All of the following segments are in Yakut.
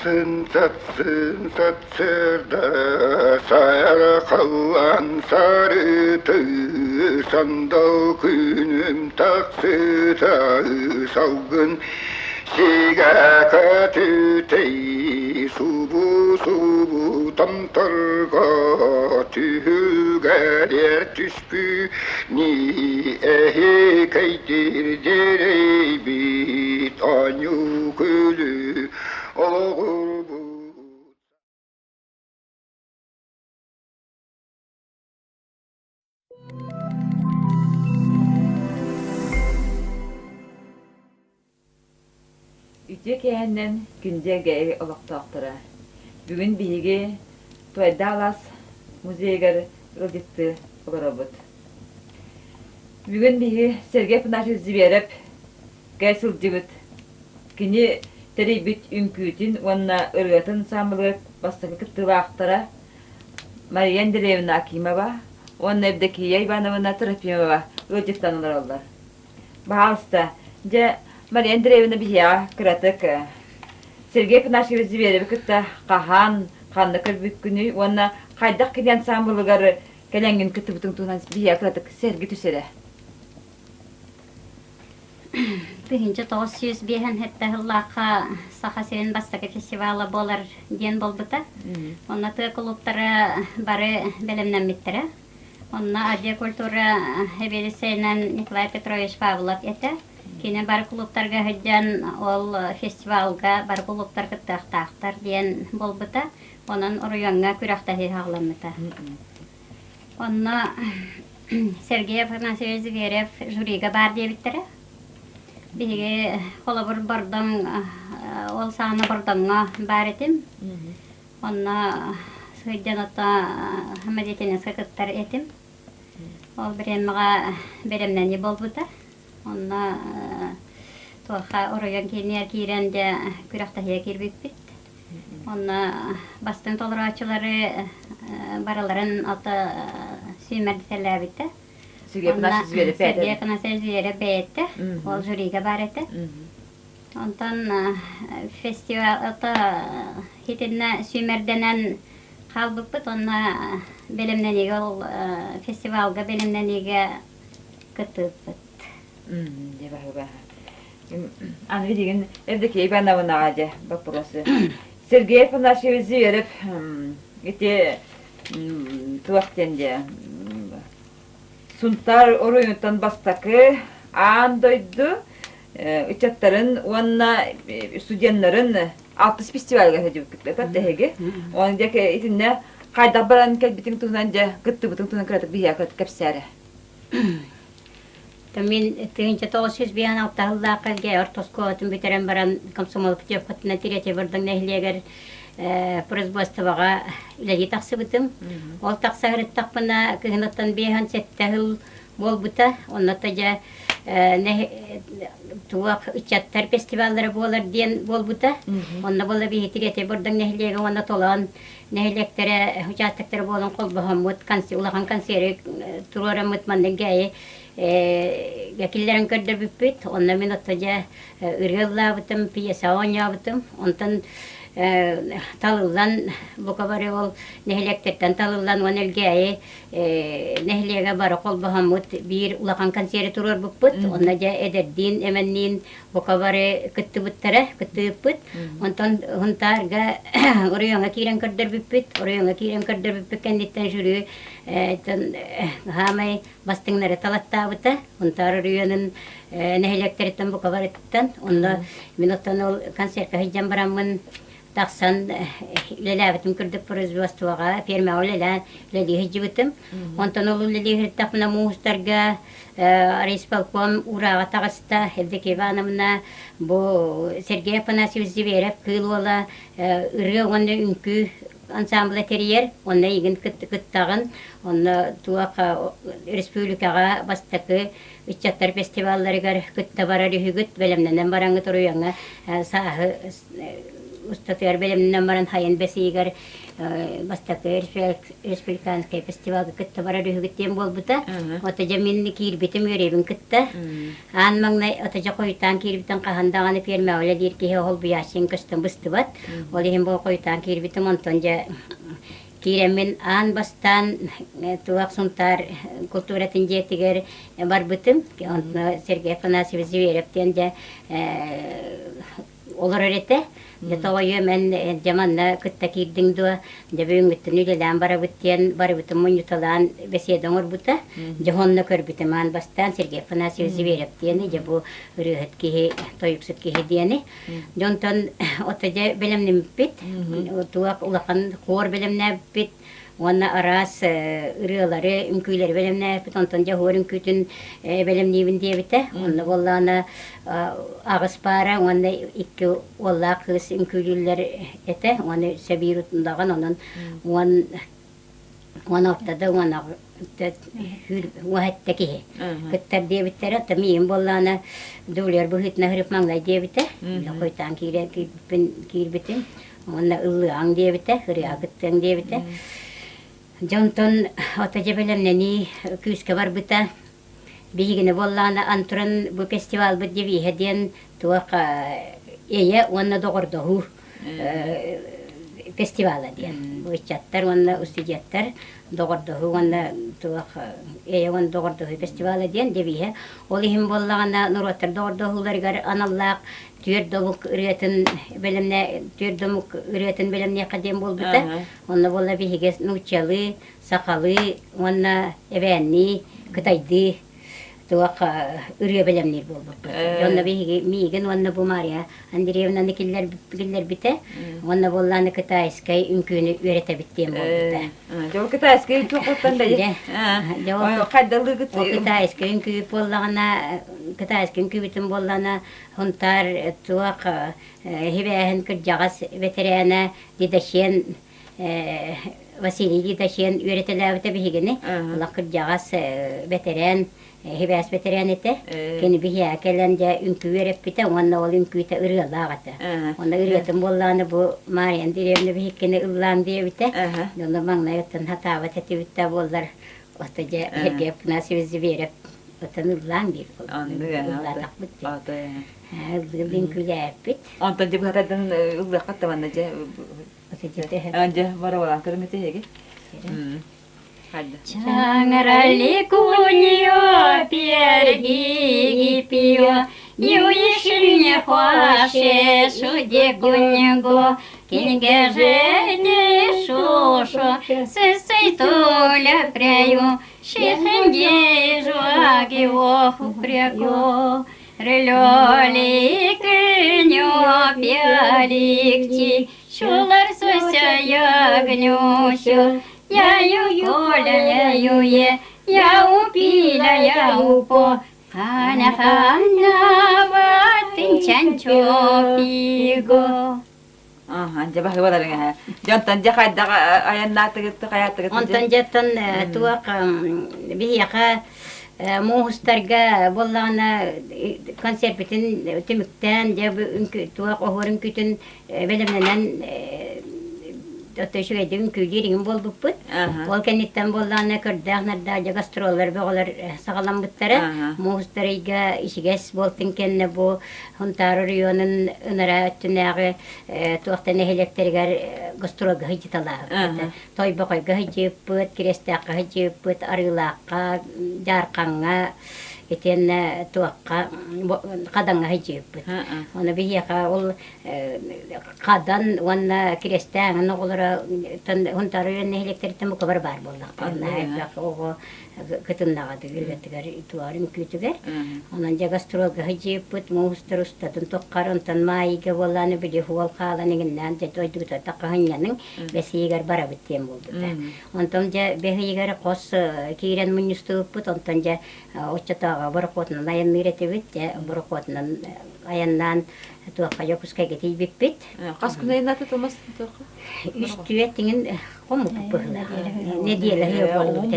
Сарсын, сарсын, сарсыарда саарахаллаан сарыты сандал күнүм тахсыта салгын сигэ көтүтэй субу-субу томторго түһүлгэлэр түспү эһикэйдир дьэрэйбит оонньуу күлүү олоҕурбут. Үтүө киэһэннэн күндү Элгээйи олохтоохторо! Бүгүн биһиги Туойда алаас музейыгар ыалдьыттыы олоробут. Бүгүн биһиги Сергей Афанасьевич Зверев кэ сылдьыбыт. Кини тэрийбит үҥкүүтүн уонна ырыатын ансаамбылыгар бастакы кыттыылаахтара Мария Андреевна Акимова уонна Евдокия Ивановна Трофимова ыалдьыттан олороллор. Баһаалыста, дьэ, Мария Андреевна биһиэхэ кыратык Сергей Афанасьевич Звереви кытта хаһан, ханна көрбүккүнүй уонна хайдах кини ансаамбылыгар кэлэҥҥин кыттыбытыҥ туһунан биһиэхэ кыратык сэрги түс эрэ. 1905 сыллаахха Саха сирин бастакы фестивала буолар диэн буолбута. Онно тыа кулууптара бары бэлэмнэммиттэрэ. Онно авиакультура сэбиэдиссэйинэн Николай Петрович Павлов этэ. Кини бары кулууптарга сылдьан ол фестивалга бары кулууптар кыттыахтаахтар диэн буолбута. Онон оройуоҥҥа күрэхтэһии саҕаламмыта. Онно Сергей Афанасьевич Зверев жюрига баар диэбиттэрэ. Биһиги холобур Бордоҥ ол саҕана Бордоҥҥо баар этим. Онно сылдьан ото самодеятельноска кыттар этим. Ол бириэмэҕэ бэлэмнэнии буолбута. Онно туохха оройуон киинигэр киирэн дьэ күрэхтэһиигэ киирбиппит. Онно бастыҥ толорооччулары барыларын ото сүүмэрдэтэлээбитэ. Сергей Афанасьевич Зверев бэйэтэ, ол жюрига баар этэ. Онтон фестиваль ото итиннэ сүүмэрдэнэн хаалбыппыт уонна бэлэмнэниигэ ол фестивалга бэлэмнэниигэ кыттыбыппыт. Аны билигин Евдокия Ивановнаҕа дьэ боппуруосу. Сергей Афанасьевич Зверев ити туох диэн дьэ Сунтаар оройуонуттан бастакы аан дойду ыччаттарын уонна студеннарын алтыс фестивальга сылдьыбыккыт эһиги. Оны дьэ итиннэ хайдах баран кэлбитиҥ туһунан дьэ кыттыбытыҥ туһунан кыратык биһиэхэ кэпсээрэ. Мин 1956 сыллаахха Элгээйи орто оскуолатын бүтэрэн баран комсомол путевкатынан Третья Бордоҥ нэһилиэгэр производствоҕа үлэлии тахсыбытым. Ол тахса сырыттахпына кыһыныттан 57 сыл буолбута. Онно дьэ туох ыччаттар фестиваллара буолар диэн буолбута. Онно буола биһи Третья Бордоҥ нэһилиэгэ уонна Толоон нэһилиэктэрэ учаастактара буолан холбоһоммут улахан концеры туруораммыт маннык гээйи киллэрэн көрдөрбүппүт. Онно мин отто дьэ ырыа ыллаабытым, пьеса оонньообутум. Онтон талыллан бука бары ол нэһилиэктэртэн талыллан уон Элгээйи нэһилиэгэ бары холбоһоммут биир улахан концеры туруорбуппут. Онно дьэ эдэрдиин, эмэнниин бука бары кыттыбыттара, кыттыбыппыт. Онтон Сунтаарга оройуоҥҥа киирэн көрдөрбүппүт. Оройуоҥҥа киирэн көрдөрбүппүт кэнниттэн жюри хаамай бастыҥнары талаттаабыта. Сунтаар оройуонун нэһилиэктэриттэн бука барыттан. Онно мин оттон ол концертка сылдьан бараммын тахсан үлэлээбитим курдук производствоҕа фермаҕа үлэлээн үлэлии сылдьыбытым. Онтон ол үлэлии сырыттахпына муустарга райисполком уурааҕа таҕыста. Евдокия Ивановна бу Сергей Афанасьевич Зверев Кыыл Уола ырыа уонна үҥкүү ансамбла тэрийэр. Онно эйигин кыттаҕын. Онно туох республикаҕа бастакы ыччаттар фестивалларыгар кытта барар үһүгүт. Бэлэмнэнэн бараҥҥыт оройуоҥҥа сааһы устатыгар бэлэмнэнэн баран хайын бэс ыйыгар Бастакы республиканскай фестивалга кытта барар үһүгүт диэн буолбута. Ото дьэ мин киирбитим үөрэбин кытта. Аан маҥнай ото дьэ хойутаан киирбитим хаһан даҕаны пиэрмэҕэ үлэлиир киһи оһол-буйааччыҥ көстөн быстыбат. Ол иһин бу хойутаан киирбитим онтон дьэ киирэммин аан бастаан туох Сунтаар култууратын дьиэтигэр барбытым. Онно Сергей Афанасьевич Зверев диэн дьэ олорор этэ. Дьэ тоҕойуом эн дьэ манна кытта киирдиҥ дуо? Дьэ бүгүҥҥүттэн үлэлээн барабыт диэн барыбытын мунньуталаан бэсиэдэ оҥорбута. Дьэ онно көрбүтүм аан бастаан Сергей Афанасьевич Зверев диэни, дьэ бу ырыаһыт киһи, тойуксут киһи диэни. Дьэ онтон ото дьэ бэлэмнэммиппит, туох улахан хор бэлэмнээбиппит, уонна араас ырыалары, үҥкүүлэри бэлэмнээбиппит. Онтон дьэ оһуор үҥкүүтүн бэлэмниибин диэбитэ. Онно буоллаҕына аҕыс паара уонна икки уоллаах кыыс үҥкүүлүүллэр этэ. Уонна өссө биир утундаҕын онон 16 да 17 киһи кыттар диэбиттэрэ. Оттон миигин буоллаҕына дублер быһыытынан ырып маҥнай диэбитэ. Хойутаан киирбитим. Уонна ыллыаҥ диэбитэ, ырыаҕа кыттыаҥ диэбитэ. Дьэ онтон ото дьэ бэлэмнэнии күүскэ барбыта. Биһигини буоллаҕына антуран бу фестивалбыт девиһэ диэн туох эйэ уонна доҕордоһуу фестивала диэн. Бу ыччаттар уонна устудьуоттар доҕордоһуу уонна туох эйэ уонна доҕордоһуу фестивала диэн девиһэ. Ол иһин буоллаҕына норуоттар доҕордоһууларыгар аналлаах түөрт омук ырыатын бэлэмнэ түөрт омук ырыатын бэлэмниэххэ диэн буолбута. Онно буолла биһиги нууччалыы, сахалыы уонна эбээннии, кытайдыы туох ырыа бэлэмниир буолбуппут. Онно биһиги миигин уонна бу Мария Андреевнаны киллэрбитэ. Уонна буоллааны китайскай үҥкүүнү үөрэтэбит диэн буолбута. Дьэ, ол китайскай үҥкүү бэйэ. Дьэ, ол хайдалыыгыт? Ол китайскай үҥкүү буоллаҕына, китайскай үҥкүүбүтүн буоллаҕына Сунтаар туох хибээһин кырдьаҕас бэтэрээнэ Дидашен Василий Дидашен үөрэтэлээбитэ биһигини. Улах кырдьаҕас бэтэрээн, хибээс бэтэрээн этэ. Кини биһиэхэ кэлэн дьэ үҥкүү үөрэппитэ уонна ол үҥкүүтэ ырыалаах этэ. Онно ырыатын буоллаҕына бу Мария Андреевна биһиккини ыллаан диэбитэ. Онно маҥнай оттон хатаабат этибит да буоллар, ото дьэ Сергей Афанасьевич Зверев Отон ыллаан биир ыллаатахпыт дии. Ыллыыр үҥкүүлээппит. Онтон дьэ быһатардан ыллыаххат да манна дьэ дьэ бороволаан көрүҥ эһиги. Чаңрали куньо перги пио, Юишне хуаше шуде гуньго, Кингежене шошо, сысый толя пряю, Дьэ баһыыбаларыҥ эһэ. Дьонтон дьэ хайдах айаннаатыгыт, хайаатыгыт? Онтон дьэттэн туох биһиэхэ муустарга буоллаҕына концерпитин түмүктээн дьэ туох оһуор үҥкүүтүн бэлэмнэнэн оттон үчүгэйдик үҥкүүлүүр иҥин буолбуппут. Ол кэнниттэн буоллаҕына көрдөөх нардаах дьэ гастроллар бөҕөлөр саҕаламмыттара. Муустар ыйга ичигэс буолтун кэннэ бу Сунтаар оройуонун ынараа өттүнээҕи туохта нэһилиэктэригэр гастролга сылдьыталаабыт. Тойбохойго сылдьыыппыт, Кириэстээххэ сылдьыыппыт, Арыылаахха, Дьаархаҥҥа итиэннэ туохха Хадаҥҥа сылдьыыппыт. Ону биһиэхэ ол Хадан уонна Кириэстээх эҥин оҕолоро Сунтаар оройуон нэһилиэктэриттэн бука бары баар буоллахтара. Наһаа элбэх оҕо кытыннаҕа үлэтигэр туар үҥкүүтүгэр. Онон дьэ гастролга сылдьыыппыт, муустар устатын туххар, онтон маайга буоллааны били хуол хаалан иҥиннээн дьэ дойдугутар таххаһынньаныҥ бэс ыйыгар барабыт диэн буолбута. Онтон дьэ бэс ыйыгар хос киирэн мунньустубуппут, онтон дьэ оччотооҕу борохуотунан айанныыр этибит, дьэ борохуотунан айаннаан Туохха Дьокуускайга тиийбиппит. Хас күн айаннаата Томас туохха? Үс түөрт иҥин хоммуппут быһыылаах. Нэдиэлэ буоллубут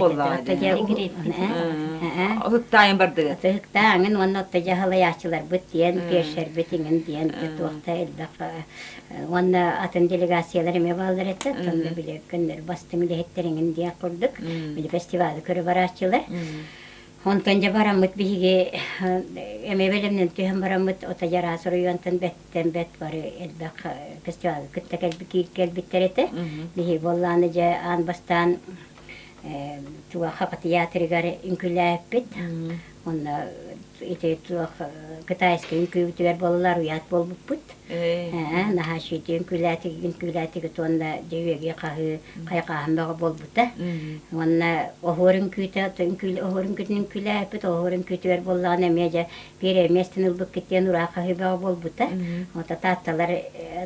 Ыһыктаайын бардыгыт. Ыһыктааҥын уонна отто дьаһалайааччыларбыт диэн, пиэршэрбит иҥин диэн туохта элбэх уонна атын делегациялар эмиэ бааллар этэ. Онно били көннөрү бастыҥ үлэһиттэр иҥин диэн курдук били фестивалы көрө барааччылар. Онтон дьэ бараммыт биһиги эмиэ бэлэмнэн түһэн бараммыт ото дьараас оройуонтан бэттэн бэт бары элбэх фестивалга кытта кэлбиттэр этэ. Биһиги буоллааны дьэ аан бастаан туох Хака театрыгар үҥкүүлээппит. Онно ити туох китайскай үҥкүүбүтүгэр буоллар уйаат буолбуппут. Наһаа үчүгэй үҥкүүлээтигит үҥкүүлээтигит уонна дьэ үөгү хаһыы хайҕааһын бөҕө буолбута. Уонна оһуор үҥкүүтэ оһуор үҥкүүтүн үҥкүүлээппит оһуор үҥкүүтүгэр буоллаҕына эмиэ дьэ биир миэстэни ылбыккыт диэн ураа хаһыы бөҕө буолбута. Ото таатталар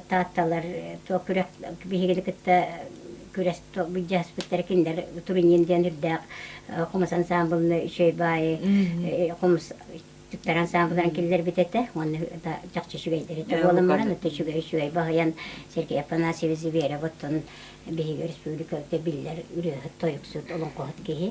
таатталар туох күрэх биһигини кытта күрэс былдьаспыттара кинилэр Туринин диэн үрдээх хомус ансаамбылны үчүгэй баайы хомус Түктэр ансаамбыларын киллэрбит этэ уонна чахчы үчүгэйдэр этэ буолан баран өттө үчүгэй үчүгэй баһыйан Сергей Афанасьевич Зверев оттон биһиги республикабыта биллэр ырыаһыт тойуксут олоҥхоһут киһи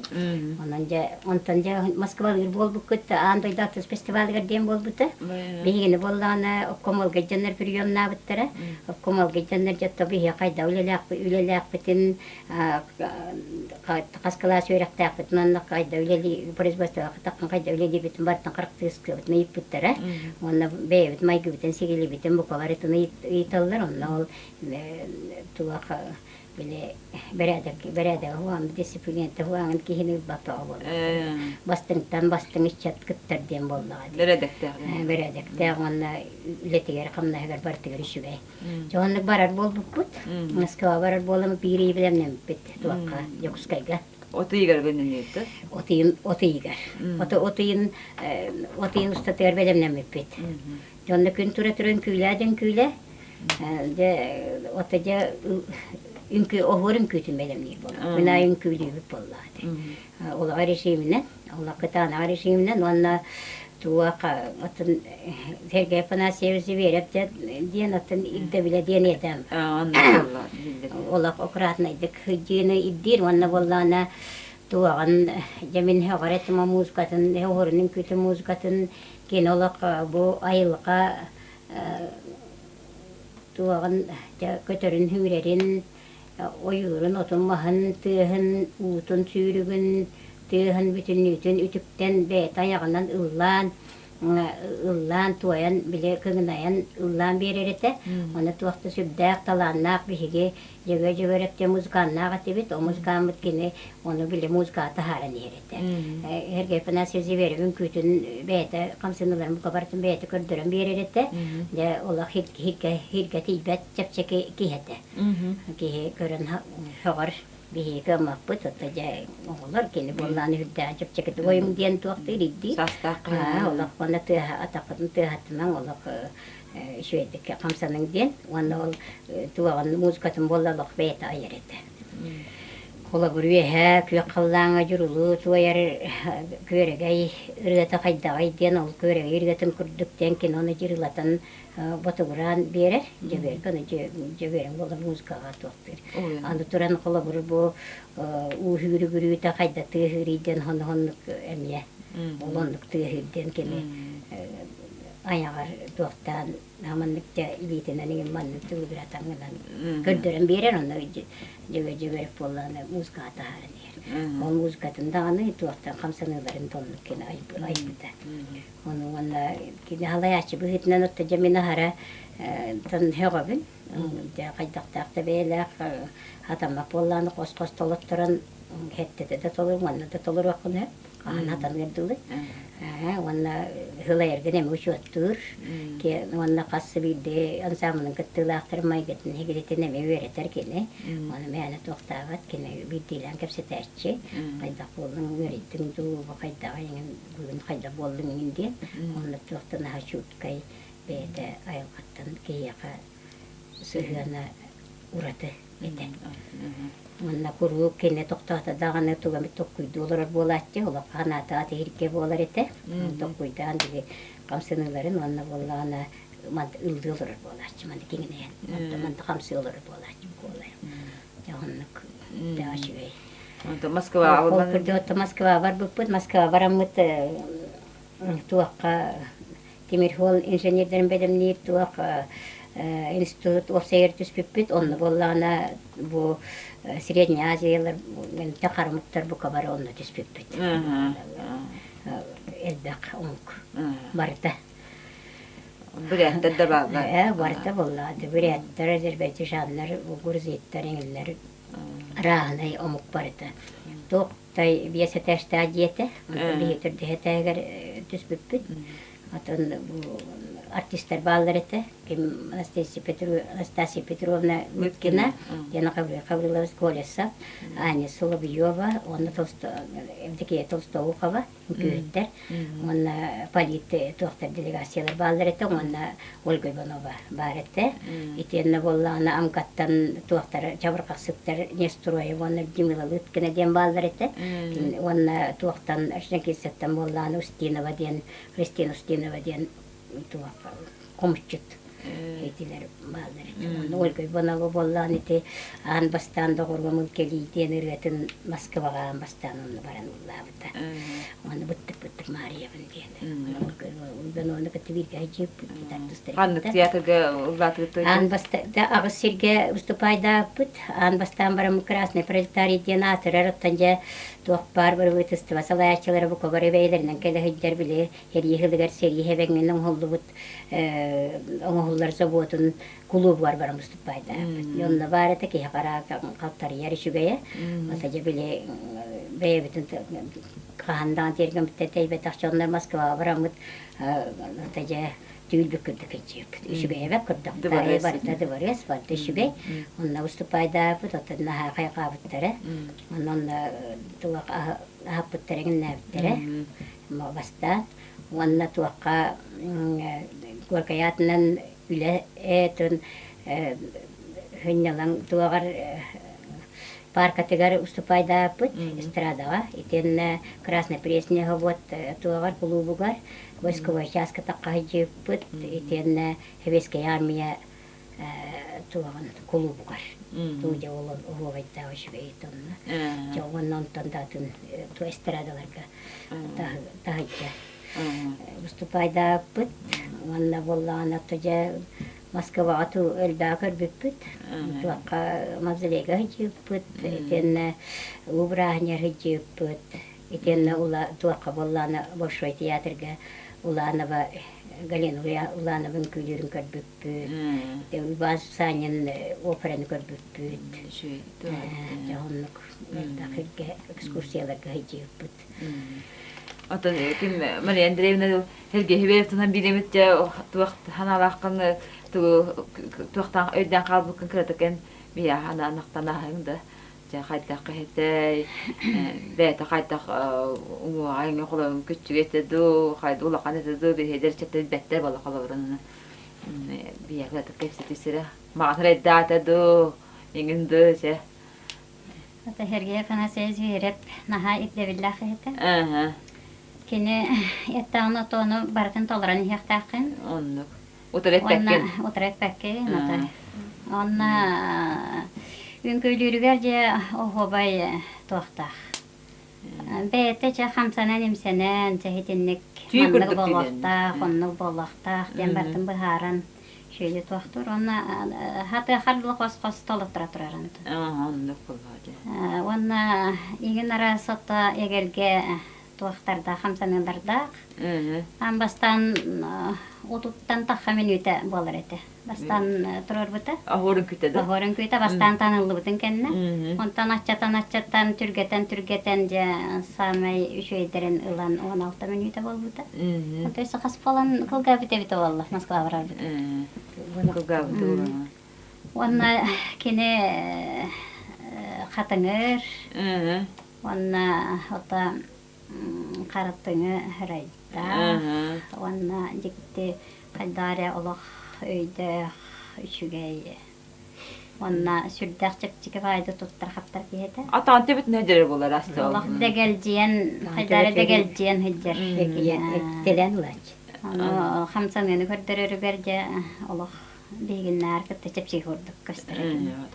онон дьэ онтон дьэ Москвалыыр буолбуккут аан дойду артыыс фестивалыгар диэн буолбута биһигини буоллаҕына обкомолга дьоннор приемнаабыттара обкомолга дьоннор дьэ биһиги хайда үлэлээхпитин хас кылаас үөрэхтээхпитин уонна хайда үлэлии производствоҕа таххан хайда үлэлиибитин барытын характыыскабытын ыйыппыттара уонна бэйэбит майгыбытын сигилибитин бука барытын ыйыталлар онно ол туох били бэрээдэк бэрээдэгэ уһаан дисциплинэтэ уһааҥын киһини ылбаппаҕа буолла бастыҥтан бастыҥ ыччат кыттар диэн буоллаҕа бэрээдэктээх бэрээдэктээх уонна үлэтигэр хамнаһыгар барытыгар үчүгэй Дьоһуннук барар буолбуппут. Москваҕа барар буолан биир ый бэлэмнэммиппит туохха Дьокуускайга. От ыйыгар бэлэмнэммиппит? От ыйын от ыйыгар. От ыйын от ыйын устатыгар бэлэмнэммиппит. Дьонно күн тура тура үҥкүүлээ да үҥкүүлээ. Дьэ ото дьэ үҥкүү оһуор үҥкүүтүн бэлэмниир буолла. Күн аайы үҥкүүлүүбүт буолла. Олоҕо режиминэн, олох кытаанаҕа режиминэн уонна туох оттон Сергей Афанасьевич Зверев диэн оттон ирдэбилэ диэн этэ. Олох аккуратнайдык сылдьыыны ирдиир уонна буоллаҕына туоҕун дьэ мин сөҕөр этим музыкатын оһуорун үҥкүүтүн музыкатын кини олох бу айылҕа туоҕун дьэ көтөрүн үүрэрин ойуурун отун-маһын тыаһын, уутун сүүрүгүн тыаһын бүтүннүүтүн үтүктэн бэйэтэ айаҕынан ыллаан, ыллаан туойан били кыҥынайан ыллаан биэрэр этэ. Ону туох да сүрдээх талааннаах биһиги Дьөгүө Дьөгүөрэп диэн музыканнаах этибит. Ол музыкаммыт кини ону били музыкаҕа таһааран иһэр этэ. Сергей Афанасьевич Зверев үҥкүүтүн бэйэтэ хамсаныыларын бука барытын бэйэтэ көрдөрөн биэрэр этэ. Дьэ олох хиргэ хиргэ тиийбэт чэпчэки киһи этэ. Киһи көрөн сөҕөр биһиги кыаммаппыт, ото дьэ оҕолор кини буоллаан үрдээн чэпчэкитик ойуҥ диэн туохтуур ирдиир. Саастаах Олох уонна тыаһа атаххытын тыаһаттымаҥ олох үчүгэйдик хамсаныҥ диэн уонна ол туоҕун музыкатын буолла олох бэйэтэ айар этэ. Холобур үөһээ күөх халлааҥҥа дьурулуу туойар күөрэгэй ырыата хайдаҕый диэн ол күөрэгэй ырыатын курдук диэн кини ону дьырылатан ботугураан биэрэр Дьөгүөргө ону Дьөгүөрэҥ буолар музыкаҕа туохтуур аны туран холобур бу уу үүрүгүрүүтэ хайда тыаһыырый диэн хоно-хоннук эмиэ ол оннук тыаһыыр диэн кини айаҕар туохтаан маннык дьэ илиитинэн иҥин маннык тылыгыратан гынан көрдөрөн биэрэр онно Дьөгүөр Дьөгүөрэп буоллаҕына музыкаҕа таһааран иһэр ол музыкатын даҕаны туохтан хамсаныыларын тоннук кини айбыта Ону уонна кини халайааччы быһыытынан отто дьэ мин аһара тон һөҕөбүн. Дьэ хайдахтаах да бэйэлээх хатаммат буоллаҕына хос-хос толотторон хэттэтэ да толору уонна да толоруоххун сөп. Хаһан хатаныар дылы. Уонна һылайаргын эмиэ учуоттуур. Уонна хас биирдии ансаамбылын кыттыылаахтарын майгытын сигилитин эмиэ үөрэтэр кини. Ону мээнэ туохтаабат кини биирдиилээн кэпсэтээччи. Хайдах буоллуҥ үөрэйдиҥ дуу, бу хайдаҕый эҥин бүгүн хайда буоллуҥ иҥин диэн онно туохтан наһаа чуткай бэйэтэ айылҕаттан киһиэхэ сыһыана ураты этэ. Уонна куруук кини тохтоото даҕаны тугу эмит толкуйдуу олорор буолааччы, олох санаата тиһиргэ буолар этэ. Толкуйдаан били хамсаныыларын уонна буоллаҕына Манта ыллыы олорор буолааччы, манта киҥинэйэн, манта хамсыы олорор буолааччы буолайым. Дьэ оннук дэҕэ үчүгэй. Онтон Москваҕа Ол курдук Москваҕа барбыппыт, Москваҕа бараммыт туохха тимир суол инженердэрин бэлэмниир туох институт уопсайыгар түспүппүт. Онно буоллаҕына бу Средняя Азиялар харамыттар бука бары онно түспүппүт. Элбэх омук барыта. Бүрээттэр да бааллар. Ээ, барыта буоллаҕа. Бүрээттэр, азербайджаннар, грузиттар, иҥиллэр рааһынай омук барыта. Туох тай биэс этээстээх дьиэтэ, онтон биһиги төрдүс этээһигэр түспүппүт. Атын бу артистар бааллар этэ. Ким Анастасия Петровна Лыткина, Лена Гавриловна Колесов, Аня Соловьева, уонна Евдокия Толстоухова үҥкүүһүттэр уонна полит туохтар делегациялар бааллар этэ уонна Ольга Иванова баар этэ. Итиэннэ буоллаҕына Амкаттан туохтар чабырҕахсыттар Нестроева уонна Людмила Лыткина диэн бааллар этэ. Уонна туохтан Шнекисеттан буоллаҕына Устинова диэн Христина Устинова диэн туох хомусчут итилэр бааллар этэ. Уонна Ольга Иванова буоллаҕына ити аан бастаан доҕоруом ыл кэлиий диэн ырыатын Москваҕа аан бастаан онно баран ыллаабыта. Уонна быттык-быттык Маарыйабын диэн. Ольга Ивановна кытта бииргэ сылдьыбыппыт артыыстары Ханнык кытта. театрга ыллаатыгыт Аан баста аҕыс сиргэ выступайдаабыппыт. Аан бастаан бараммыт Красный пролетарий диэн аатырар оттон дьэ туох баар бырабыытыстыба салайааччылара бука бары бэйэлэринэн кэлэ сылдьар били сэрии сылыгар сэрии хэбэҥҥин оҥоһуллубут оҥоһуллар собуотун кулуубугар баран выступайдаабыт. Онно баар этэ киһи хара халтарыйар үчүгэйэ. Ата дьэ били бэйэбитин хаһан даҕаны тиэргэммиттэн тэйбэтэх дьоннор Москваҕа бараммыт ата дьэ түүл курдук илдьибиппит. Үчүгэйэбэт курдук. Барыта дыбарыас, барыта үчүгэй. Онно выступайдаабыт, оттон наһаа хайҕаабыттара. Онон туох аһаппыттара, иҥнээбиттэрэ. Бастаан уонна туохха Горькай аатынан үлэ этин сынньалаҥ туоҕар пааркатыгар уступайдаабыт эстрадаҕа итиэннэ Красная Пресня вот туоҕар кулуубугар войсковой чааска таххаһыйдьыппыт итиэннэ Сэбиэскэй армия туоҕун кулуубугар туу дьэ ол оһуобайдаах үчүгэй тонна дьэ уонна онтон да атын эстрадаларга таһырдьа выступайдаабыппыт уонна буоллаҕына дьэ Москваҕа туу элбэҕи көрбүппүт туохха мавзолейга сылдьыбыппыт итиэннэ уу бырааһынньыгар сылдьыбыппыт итиэннэ туохха буоллаҕына Большой театрга Уланова Галина Уланова үҥкүүлүүрүн көрбүппүт Иван Сусанин операны көрбүппүт дьэ оннук элбэх сиргэ экскурсияларга сылдьыбыппыт Оттон ким Мария Андреевна Сергей Хибеевтынан биир дьэ туох ханаалааххын тугу туохтаах өйдөөн хаалбыккын кыратыкын биһиэхэ анаахтанаһыҥ да дьэ хайдах киһитэй бэйэтэ хайдах уҥуоҕа иҥэ холобун күччүгэ этэ дуу хайда улахан этэ дуу биһиэдэр чэтэлбэттэр буола холобурун биһиэхэ кыратык кэпсэтии сирэ маҕан эрдээтэ дуу иҥин дуу чэ Это Сергей Афанасьевич Зверев наһаа ирдэбиллээх киһитэ. Кини эттэҕин отону барытын толорон иһиэхтээххин. Оннук. Утары эппэккин. Утары эппэккин. Онно үҥкүүлүүрүгэр дьэ оһуобай туохтаах. Бэйэтэ чэ хамсанан-имсэнэн, чэ итинник маннык буолуохтаах, оннук буолуохтаах диэн барытын быһааран Шөйдө туохтуур уонна хатыахар дылы хос-хос толуттара турар Оннук буолуо дии. Уонна игин араас ото эгэлгэ туохтардаах, хамсаныылардаах. Аан бастаан отуттан тахха мүнүүтэ буолар этэ. Бастаан туруорбута. Оһуорун күүтэ да? Оһуорун күүтэ бастаан таҥыллыбытын кэннэ. Онтон аччатан-аччатан, түргэтэн-түргэтэн дьэ саамай үчүгэйдэрин ылан 16 мүнүүтэ буолбута. То есть хас буолан кылгаабыт эбитэ буолла Москва барарбыт. Кылгаабыт буолла. Уонна кини хатыҥыр уонна ото хараттыҥы ырайдаах уонна дьикти хайдах эрэ олох өйдөөх үчүгэй Уонна сүрдээх чэпчэки баайда туттар-хаптар киһи этэ. Атаан төбөтүн сылдьар буолар Олох дэгэлдьийэн, хайдары дэгэлдьийэн сылдьар. Тэлээн ылааччы. Ону хамсаныыны көрдөрөрүгэр дьэ олох биһигиннээр кытта чэпчэки курдук көстөр.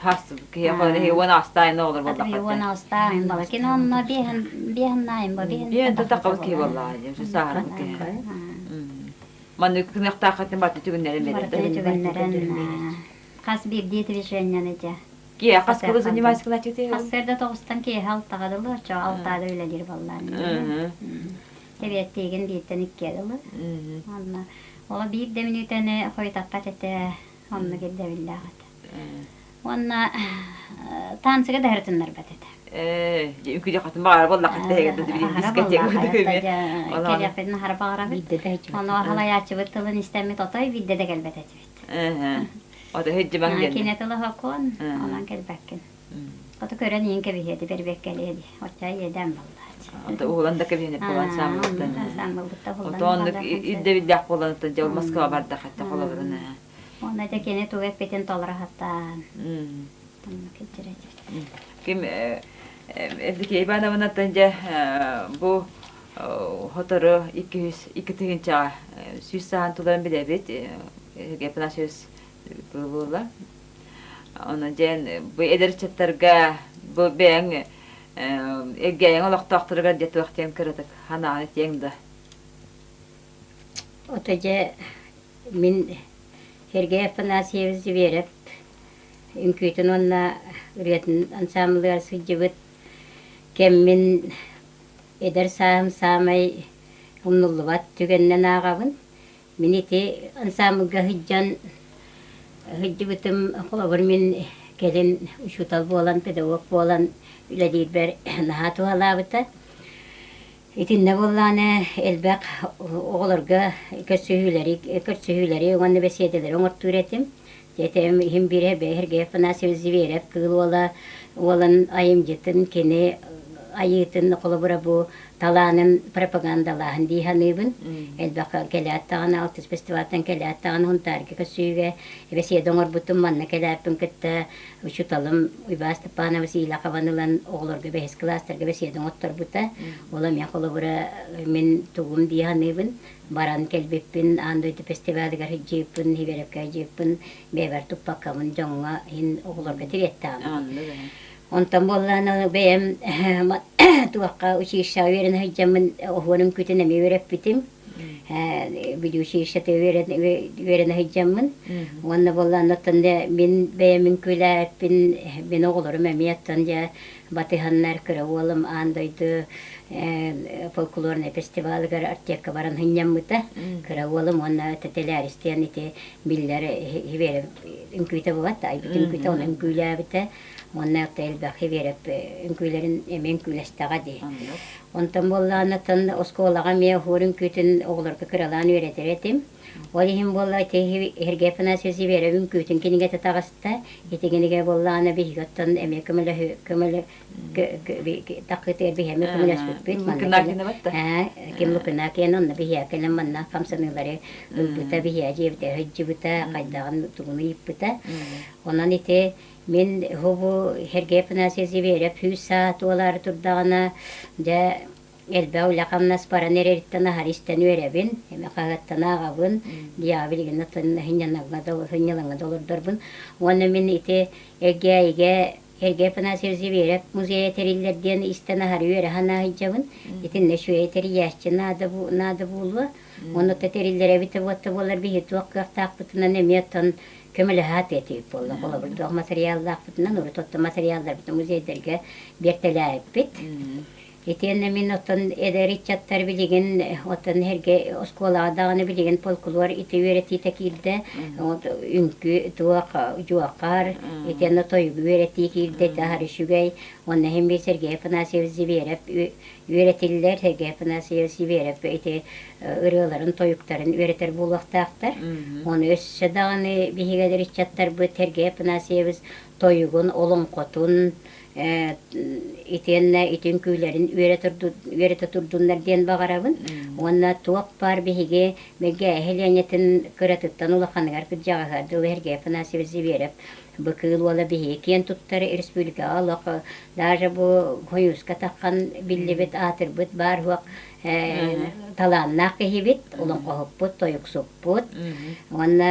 Тас киһи уон аастаайын оҕолор буоллахха. Уон аастаайын бала. Кини онно биэһин биэһин бо биэһин. Биэһин тахабыт киһи буоллаа. Сааһырбыт киһи. Маннык кыныахтааххытын барты түгүннэрин берер. Түгүннэрин хас биирдии движениены дьэ. Киһи хас кылы занимайся кылачыты? Сарсыарда тоҕустан киэһэ алтаҕа дылы, оччо алтаада үлэлиир буоллаан. Эбиэттиигин бииртэн иккиэ дылы. Онно ола биир да мүнүүтэни хойутаппат этэ, оннук ирдэбиллээх этэ. Уонна танцыга да һырытыннарбат этэ. Үкүдэ хатын баҕара буоллахха Кэлиэхпитин аһара баҕарабыт. Ону халайааччыбыт тылын истэммит отой биирдэ да кэлбэт этибит. Ото һыддьыбаҥ диэн. Кинэ тыла сокуон, онон кэлбэккин. Ото көрөн иин кэбиһиэди бэрбэккэлиэ ди. Оччо иэдээн баллааччы. Ото уһулан да кэбиһинэ буолан саамылыттан. Саамылбытта уһулан. Ото оннук ирдэбиллээх буолан оттон дьэ Москва бардах этэ холобурун. Уонна дьэ кини тугу эппитин толоро сатаан. Оннук илдьирэ Ким Евдокия Ивановнаттан дьэ бу хотору 202 тыһыынчаҕа сүүс саһаан туларын билэбит. Сергей Афанасьевич буолла. Онон дьэн бу эдэр ыччаттарга бу бэйэҥ эргээйэҥ олохтоохторугар дьэ туох диэн кыратык ханааны этиэҥ да. Ото дьэ мин Сергей Афанасьевич Зверев үҥкүүтүн уонна ырыатын ансаамбылыгар сылдьыбыт кэммин эдэр сааһым саамай умнуллубат түгэнинэн ааҕабын. Мин ити ансаамбылга сылдьан сылдьыбытым, холобур, мин кэлин учуутал буолан, педагог буолан үлэлиирбэр наһаа туһалаабыта. Итиннэ буоллаҕына элбэх оҕолорго көрсүһүүлэри, көрсүһүүлэри уонна бэсиэдэлэри оҥортуур этим. Этим иһин биирэ Сергей Афанасьевич Зверев Кыыл Уола уолун айымньытын кини айыытын холобура бу талаанын пропагандалааһын дии саныыбын. Элбэх кэлээт даҕаны алтыс фестивальтан кэлээт даҕаны Һунтаарга көссүүгэ бэсиэдэ оҥорбутум манна кэлээппин кытта учууталым Уйбаас Степанович Илахован ылан оҕолорго бэһис кылаастарга бэсиэдэ оҥотторбута. Ол эмиэ холобура мин тугум дии саныыбын. Баран кэлбиппин аан дойду фестивалыгар сылдьыыппын, Сибиэрэпкэ сылдьыыппын бэйэбэр туппаккабын дьоҥҥо иһин оҕолорго тириэттэҕим. Онтон буоллаҕына бэйэм туохха училищеҕа үөрэнэ сылдьаммын оһуон үҥкүүтүн эмиэ үөрэппитим. Бүлүү училищета үөрэнэ сылдьаммын. Уонна буоллаҕына оттон дьэ мин бэйэм үҥкүүлээбиппин мин оҕолорум эмиэ оттон дьэ батыһаннар кыра уолум аан дойду фольклорнай фестивалыгар артекка баран сынньаммыта. Кыра уолум уонна тэтэлээристиэн ити биллэр Хибиэрэп үҥкүүтэ буолбат айбыт үҥкүүтэ ону үҥкүүлээбитэ уонна элбэх Хибиэрэп үҥкүүлэрин эмиэ үҥкүүлэстэҕэ дии. Онтон буоллаҕына оттон оскуолаҕа эмиэ оһуор үҥкүүтүн оҕолорго кыралаан үөрэтэр этим. Ол иһин буолла ити Сергей Афанасьевич Зверев үҥкүүтүн кинигэтэ таҕыста. Ити кинигэ буоллаҕына биһиги оттон эмиэ көмөлөһү көмөлө такытыгар биһи эмиэ көмөлөспүппүт. Ким Лукинакин онно биһиэ кэлэн манна хамсаныылары ылбыта, биһиэ дьиэбитэ сылдьыбыта, хайдаҕын тугун ыйыппыта. Онон ити мин бу Сергей Афанасьевич Зверев сүүс саа туолаары турдаҕына дьэ элбэх үлэ-хамнас баран эрэриттэн аһары истэн үөрэбин, эмэ хаһыаттан ааҕабын, дьиэҕэ билигин оттон сынньалаҥҥа да олордорбун. Уонна мин ити Элгээйигэ Сергей Афанасьевич Зверев музейа тэриллэр диэн истэн аһары үөрэ санаа сылдьабын. Итиннэ үчүгэй тэрийээччи наада, наада буолуо. Уонна оттон тэриллэр эбитэ буолта буоллар биһи туох кыахтаахпытынан эмиэ оттон көмөлөһө сатыа этибит буолла. Холобур, туох материаллаахпытынан урут оттон материалларбытын музейдарга биэртэлээбиппит. Итиэннэ мин оттон эдэр ыччаттар билигин оттон эргэ оскуолаҕа даҕаны билигин фольклор ити үөрэтиитэ киирдэ. Үҥкүү туох дьуохар, итиэннэ тойугу үөрэтии киирдэ ити аһары үчүгэй. Уонна иһин биир Сергей Афанасьевич Зверев үөрэтиллэр. Сергей Афанасьевич Зверев ити ырыаларын, тойуктарын үөрэтэр буолуохтаахтар. Ону өссө даҕаны биһиги эдэр ыччаттарбыт Сергей Афанасьевич тойугун, олоҥхотун, итиэннэ ити үҥкүүлэрин үөрэтэ турдуннар диэн баҕарабын. Уонна туох баар биһиги Мэлгээһи Ленятын кыратыттан улаханыгар кырдьаҕаһыгар дылы Сергей Афанасьевич Зверев бу кыыл уола биһиги киэн туттар республикаҕа олох даже бу Хойууска таххан биллибит аатырбыт баар суох талааннаах киһибит, олоҥхоһуппут, тойуксуппут. Уонна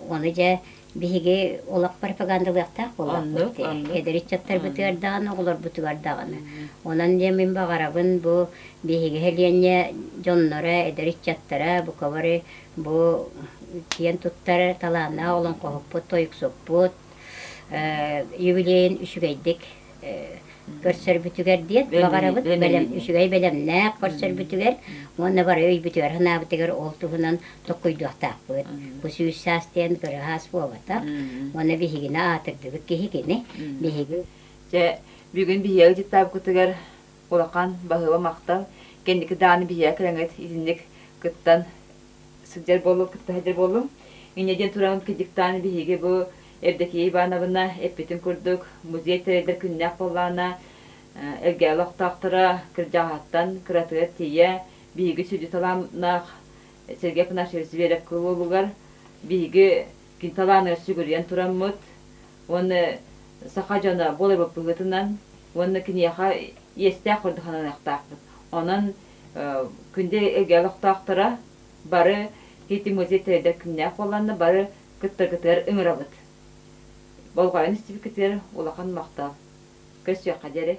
ону дьэ биһиги олох пропагандалыахтаах буоллахпыт. Эдэр ыччаттарбытыгар даҕаны, оҕолорбутугар даҕаны. Онон диэн мин баҕарабын бу биһиги сэлиэнньэ дьонноро, эдэр ыччаттара бука бары бу киэн туттар талааннаах олоҥхоһуппут, тойуксуппут юбилейын үчүгэйдик көрсөрбүтүгэр диэн баҕарабыт бэлэм үчүгэй бэлэмнээх көрсөрбүтүгэр уонна бары өйбүтүгэр санаабытыгар ол туһунан токкуйдуохтаахпыт. Бу сүүс саас диэн кыра буолбатах. Уонна биһигини аатырдыбыт киһи кини. Биһиги Дьэ, бүгүн биһиэхэ дьыктаабыккытыгар улахан баһыыба махтал. Кэнники даҕаны биһиэхэ кэлэҥҥит итинник кыттан сылдьар буоллум, кытта сылдьар буоллум. Инньэ диэн туран кыдьыктаан биһиги бу Евдокия Ивановна эппитин курдук музей тэрийдэр күннээх буоллаҕына Элгээли олохтоохторо кырдьаҕаһыттан кыратыгар тиийэ биһиги сүдү талааннаах Сергей Афанасьевич Зверев уолугар биһиги кини талааныгар сүгүрүйэн тураммыт уонна саха дьоно буоларбыт быһыытынан уонна киниэхэ иэстээх курдук сананыахтаахпыт. Онон күндү эйгэ олохтоохторо бары ити музей тэрийдэр күннээх буолланна бары кыттаргытыгар ыҥырабыт. Болҕойон истибиккитигэр улахан махтал. Көрсүөххэ диэри.